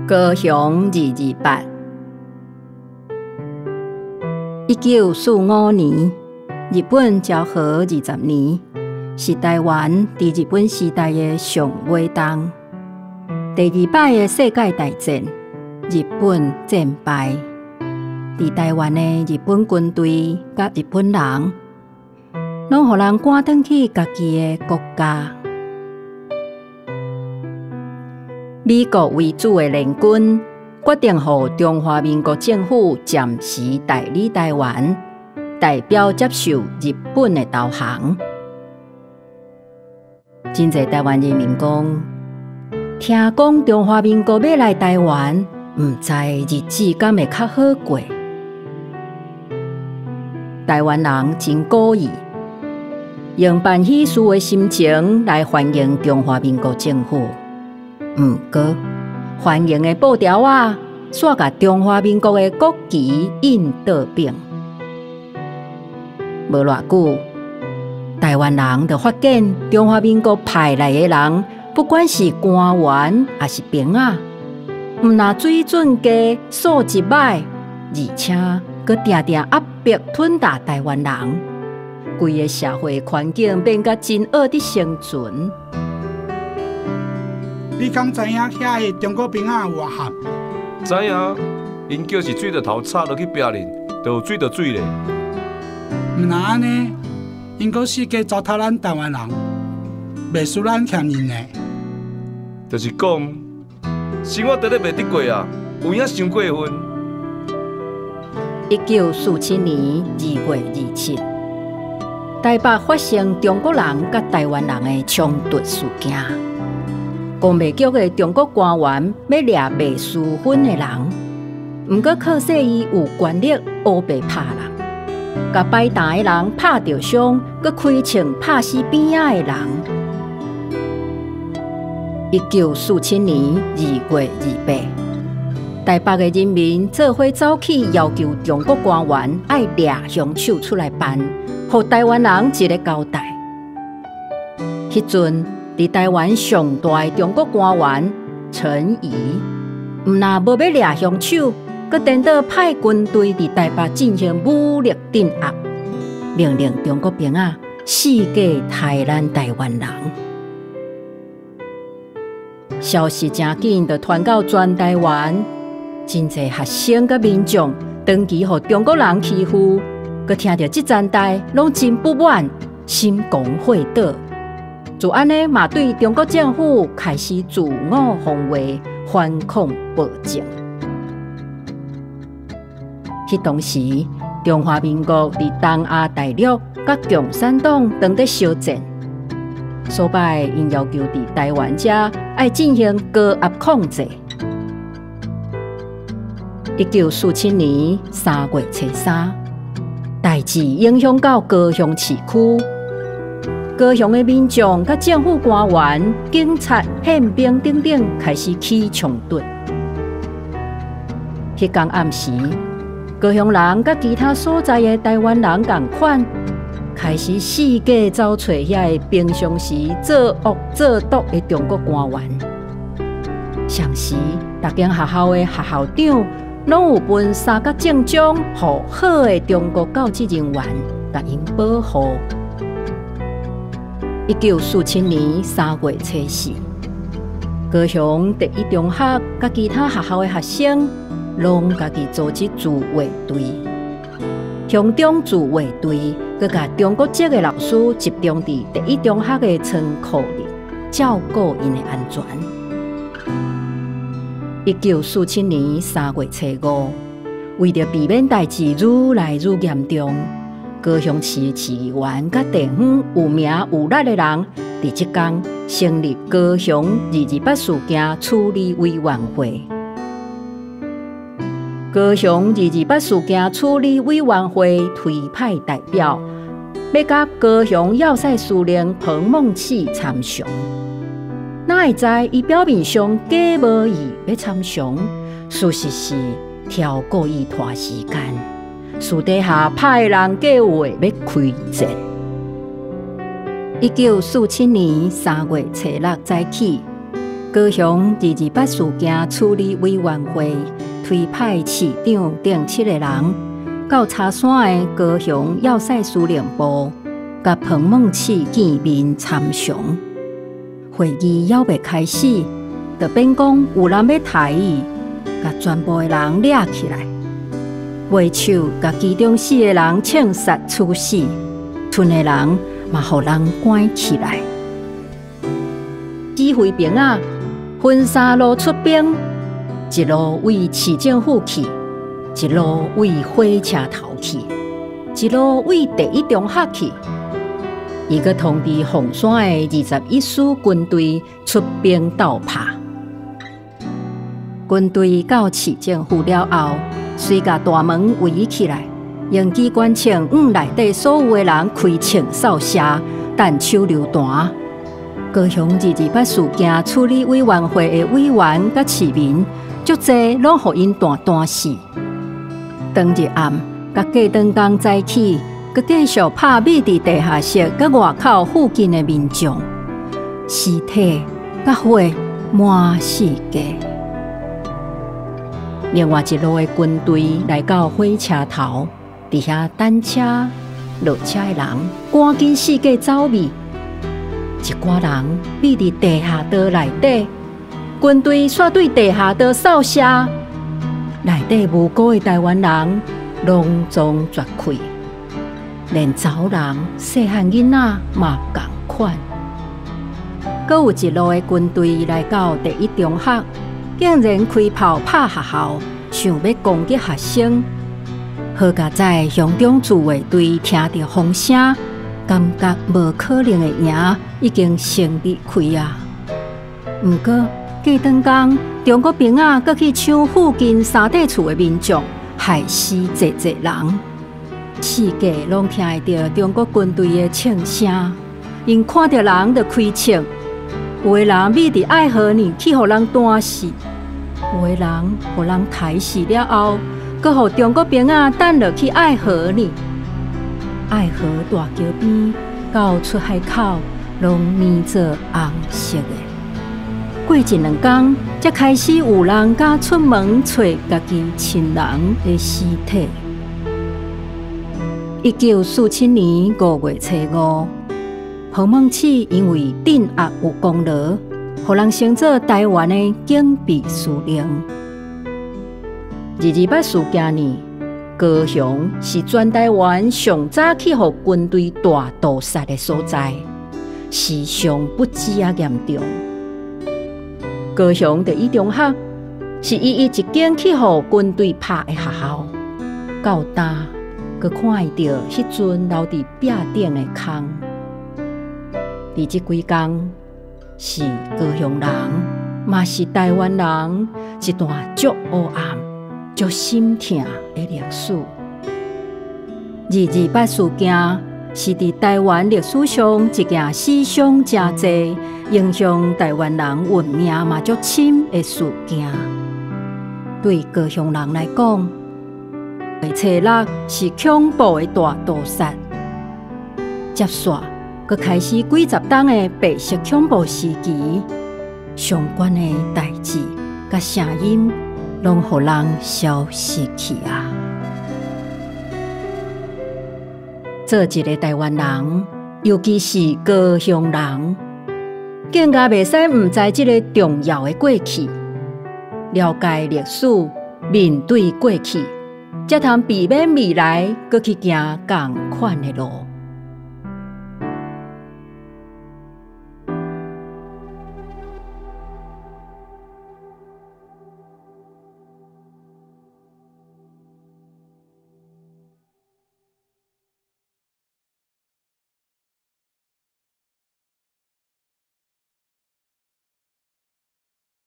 高雄二二八，1945年，日本昭和20年，是台灣佇日本時代的上尾冬。第二擺的世界大戰，日本戰敗，佇台灣的日本軍隊佮日本人，攏予人趕轉去家己的國家。美國為主的聯軍決定予中華民國政府暫時代理台灣，代表接受日本的投降。真濟台灣人民講，聽講中華民國欲來台灣，毋知日子敢會較好過。台灣人真古意，用辦喜事的心情來歡迎中華民國政府。毋過，歡迎的布條仔，煞共中華民國的國旗印倒反。無偌久，台灣人就發現中華民國派來的人，不管是官員抑是兵仔，毋但水準低、素質䆀，而且閣定定壓迫吞打台灣人，規个社會環境變甲真惡得生存。你敢知影遐个中國兵仔有偌合？知影，𪜶叫是水著頭插落去壁裡，就有水著水咧。毋若按呢，𪜶閣四界糟蹋咱台灣人，袂輸咱欠𪜶的。就是講，生活佇咧袂得過啊，有影傷過分。1947年2月27，台北發生中國人佮台灣人的衝突事件。公賣局的中國官員欲掠賣私分的人，毋過靠勢伊有權力烏白拍人，共擺攤的人拍著傷，閣開槍拍死邊仔的人。1947年2月28，台北的人民做伙走去要求中國官員愛掠兇手出來辦，予台灣人一个交代。彼陣，佇台灣上大的中國官員陳儀，毋但無欲掠兇手，閣顛倒派軍隊佇台北進行武力鎮壓，命令中國兵仔四界刣咱台灣人。消息誠緊就傳到全台灣，真濟學生佮民眾長期予中國人欺負，閣聽著這層代，攏真不滿，心狂火倒。就按呢嘛，對中國政府開始自我防衛、反抗暴政。彼當時，中華民國佇東亞大陸佮共產黨當咧相戰，所擺𪜶要求佇台灣遮愛進行高壓控制。1947年3月初三，代誌影響到高雄市區。高雄的民眾佮政府官員、警察、憲兵等等開始起衝突。彼工暗時，高雄人佮其他所在的台灣人仝款，開始四界走揣遐個平常時作惡作毒的中國官員。同時，逐間學校的學校長攏有分三角證章，予好的中國教職人員，共𪜶保護。1947年3月初四，高雄第一中學佮其他學校的學生，攏家己組織自衛隊。鄉長自衛隊閣共中國籍的老師集中佇第一中學的倉庫裡，照顧𪜶的安全。1947年3月初五，為著避免代誌愈來愈嚴重，高雄市市議員佮地方有名有力的人，佇這工成立高雄二二八事件處理委員會。高雄二二八事件處理委員會推派代表，欲佮高雄要塞司令彭孟緝參詳。哪會知伊表面上假無意欲參詳，事實是挑故意拖時間。私底下派人計劃欲開戰。1947年3月初六早起，高雄二二八事件處理委員會推派市長等七個人到柴山的高雄要塞司令部，佮彭孟緝見面參詳。會議猶未開始，就變講有人欲刣伊，共全部的人掠起來，袂手共其中四个人槍殺處死，賰的人嘛予人關起來。指揮兵仔分三路出兵，一路對市政府去，一路對火車頭去，一路對第一中學去。伊閣通知鳳山的21師軍隊出兵鬥拍。軍隊到市政府了後，隨共大門圍起來，用機關槍向內底所有的人開槍掃射，擲手榴彈。高雄二二八事件處理委員會的委員佮市民，足濟攏予𪜶彈彈死。當日暗，佮隔轉工早起，閣繼續拍匿佇地下室佮外口附近的民眾，屍體佮血滿四界。另外一路的軍隊來到火車頭，佇遐等車、落車的人，趕緊四界走避。一寡人匿佇地下道內底，軍隊煞對地下道掃射，內底無辜的台灣人攏總絕氣，連查某人、細漢囡仔嘛仝款。閣有一路的軍隊來到第一中學，竟然開炮拍學校，想欲攻擊學生。好佳哉，鄉長自衛隊聽著風聲，感覺無可能會贏，已經先離開啊。毋過隔轉工，中國兵仔閣去搶附近三塊厝的民眾，害死濟濟人。四界攏聽會著中國軍隊的槍聲，𪜶看著人就開槍，有的人匿佇愛河裡去予人彈死，有的人予人刣死了後，閣予中國兵仔擲落去愛河裡。愛河大橋邊到出海口，攏染做紅色的。過一兩工，才開始有人敢出門揣家己親人的屍體。1947年5月初五，彭孟緝因為鎮壓有功勞，予人升做台灣的警備司令。二二八事件呢，高雄是全台灣上早去予軍隊大屠殺的所在，死傷不止仔嚴重。高雄第一中學是唯一一間去予軍隊拍的學校，到今閣看會著彼陣留佇壁頂的空。佇這幾工，是高雄人，嘛是台灣人一段足黑暗、足心疼的歷史。二二八事件是佇台灣歷史上一件死傷誠濟、影響台灣人運命嘛足深的事件。對高雄人來講，初六是恐怖的大屠殺，接紲閣開始幾十冬的白色恐怖時期，相關的代誌佮聲音，攏予人消失去啊！做一个台灣人，尤其是高雄人，更加袂使毋知這个重要的過去，了解歷史，面對過去，才通避免未來閣去行仝款的路。